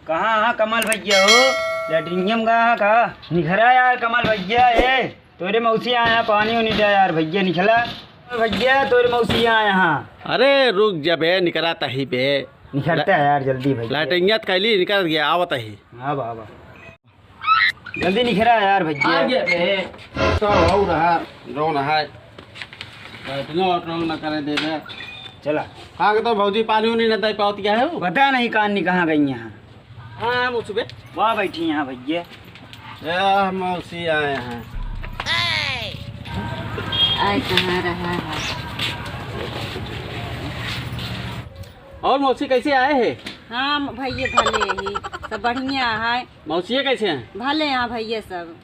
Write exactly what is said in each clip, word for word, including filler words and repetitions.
कहाँ हाँ कमल भैया हो? लैट्रिनिया में गया हाँ का? निखरा यार कमल भैया, ए, तोरे मौसी आया, पानी उनी दे यार भैया, निखरा। भैया, तोरे मौसी आया हाँ। अरे रुक जा बे, निकरत ही बे। निखरते है यार, जल्दी भैया। लैट्रिनिया त कैली, निकरत गया, आवत ही। हाँ बाबा। जल्दी निखरा यार भैया। आ गया बे। तो हो रहा, जौन है। बैठना उठना न करे दे दे। चला। कहाँ के तो भौजी पानी उनी न दे पावत क्या है वो? पता नहीं कान नहीं कहाँ गई हैं। हाँ, मौसी बे। वाह, बैठी हैं भैया। ए, मौसी आए हैं। आए कहाँ रहा है? और मौसी कैसे आए हैं? हाँ भैया, भले ही सब बढ़िया है। मौसी कैसे हैं? भले हैं भैया सब।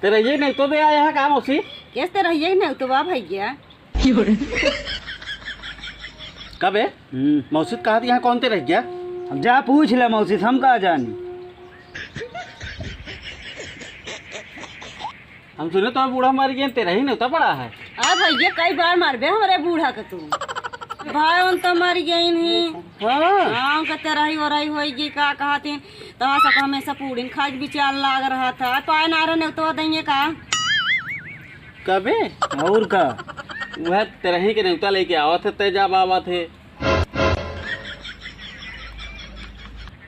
तेरे ये नहीं तो बे आया है का मौसी? कैसे रहिए नहीं तो बा भैया? कबे? हम्म। मौसी त कहत यहाँ कौन ते रह गया? अब जा पूछ ले मौसी से, हम का जानी। हम सुने तो बूढ़ा मर गए, तेरा ही नेवता पड़ा है। आ भैया, कई बार मारबे हमरे बूढ़ा के तू। भाई उन तो मर गए नहीं। हाँ। हाँ, उनका तेरही ओरही होई गई, का कहत हैं, तो सब हमेशा पूड़िन खाए के विचार लाग रहा था। पाए ना रहे नेवतवा देंगे का? कबे? और का? वह तेरही के नेवता लेके आवत है, ते जा बाबा थे।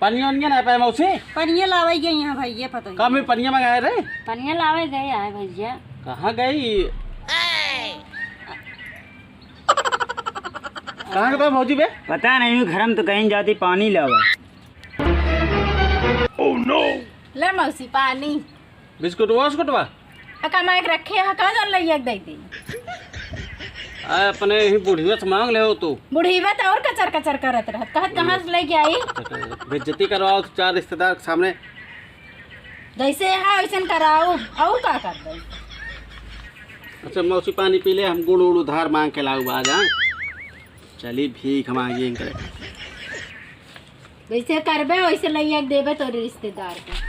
पनिया ओनिया ना पाए मौसी? पनिया लावे गई यहाँ भैया, पता नहीं। कब में पनिया मंगाए रे? पनिया लावे गए आए भैया। कहाँ गई? कहाँ के बा भौजी बे? पता नहीं, घर में तो कहीं जाती पानी लावे। ले मौसी पानी। बिस्कुटवा उस्कुटवा? आ कमाए के रखे है, का जान लइया के दे दे। आ, अपने ही बुढ़िया से मांग ले हो तू। बुढ़िया तो और कचर कचर करत रहत, कहत कहाँ से लेके आई? बेइज्जती करवाओ तू चार रिश्तेदार के सामने। जैसे है वैसन कराओ, और का कर दे? अच्छा मौसी पानी पी ले, हम गुड़ उड़ उधार मांग के लाऊ आज, हाँ? चली भीख मांगी इनकरे। जैसे करबे वैसे लइया के देबे तोरे रिश्तेदार के।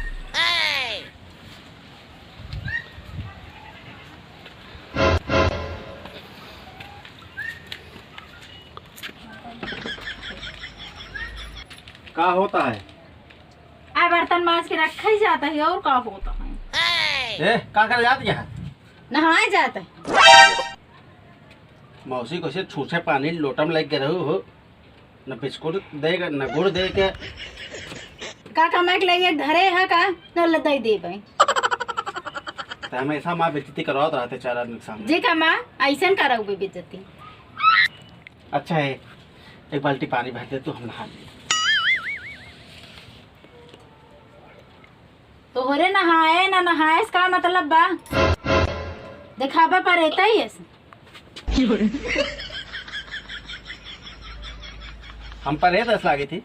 का होता है? आ बर्तन मांज के रखा ही जाता है, और का होता है? ए, का करे जात है? नहाए जात है। मौसी कैसे छूछे पानी लोटा में लेके रहू हो, न बिस्कुट देगा, न गुड़ देगा। का कमाए के लिए धरे है का? न ल-, दे देबे। तो हमेशा माँ बेइज्जती करवात रहते चार आदमी के सामने। जी का माँ, ऐसन करउबे बेइज्जती। अच्छा है, एक बाल्टी पानी भर दे तू, हम नहा लें। तोहरे नहाए ना नहाए से का मतलब बा? देखाबा पर एता ही ऐसे। हम परहेज ऐसे लागी थी।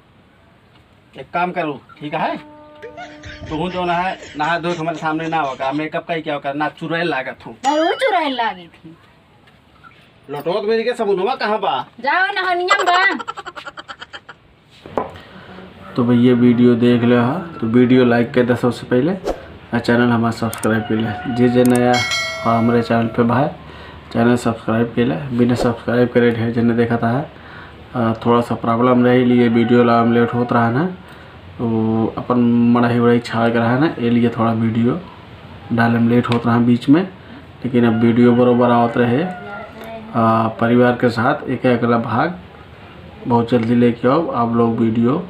एक काम करू, ठीक है? तू जो नहाए, नहा धो के हमारे सामने ना होगा, मेकअप का ही क्या होगा, ना चुड़ैल लागत हूँ। जरूर चुड़ैल लागी थी। लटोत मेरी के सबुनवा कहाँ बा? जाओ नहनिया में बा। तो भैया वीडियो देख ले हा, तो वीडियो like कर दे सबसे पहले, और चैनल हमारा subscribe कर ले। जे जे नया हा हमारे चैनल पे भाई, चैनल subscribe कर ले। बिना subscribe करे ढेर जने देखा था, आ, थोड़ा सा problem रही, लिए वीडियो लावे में लेट होत रहा ना, तो अपन मड़ाही उड़ाही छावे के रहा ना, ये लिए थोड़ा वीडियो डाले में लेट होत रहा बीच में, लेकिन अब वीडियो बरोबर आवत रहे। आ, परिवार के साथ एक अगला भाग बहुत जल्दी लेके आओ। आप लोग वीडियो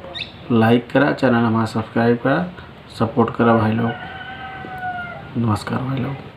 like करा, चैनल हमारा subscribe करा, support करा भाई लोग। नमस्कार भाई लोग।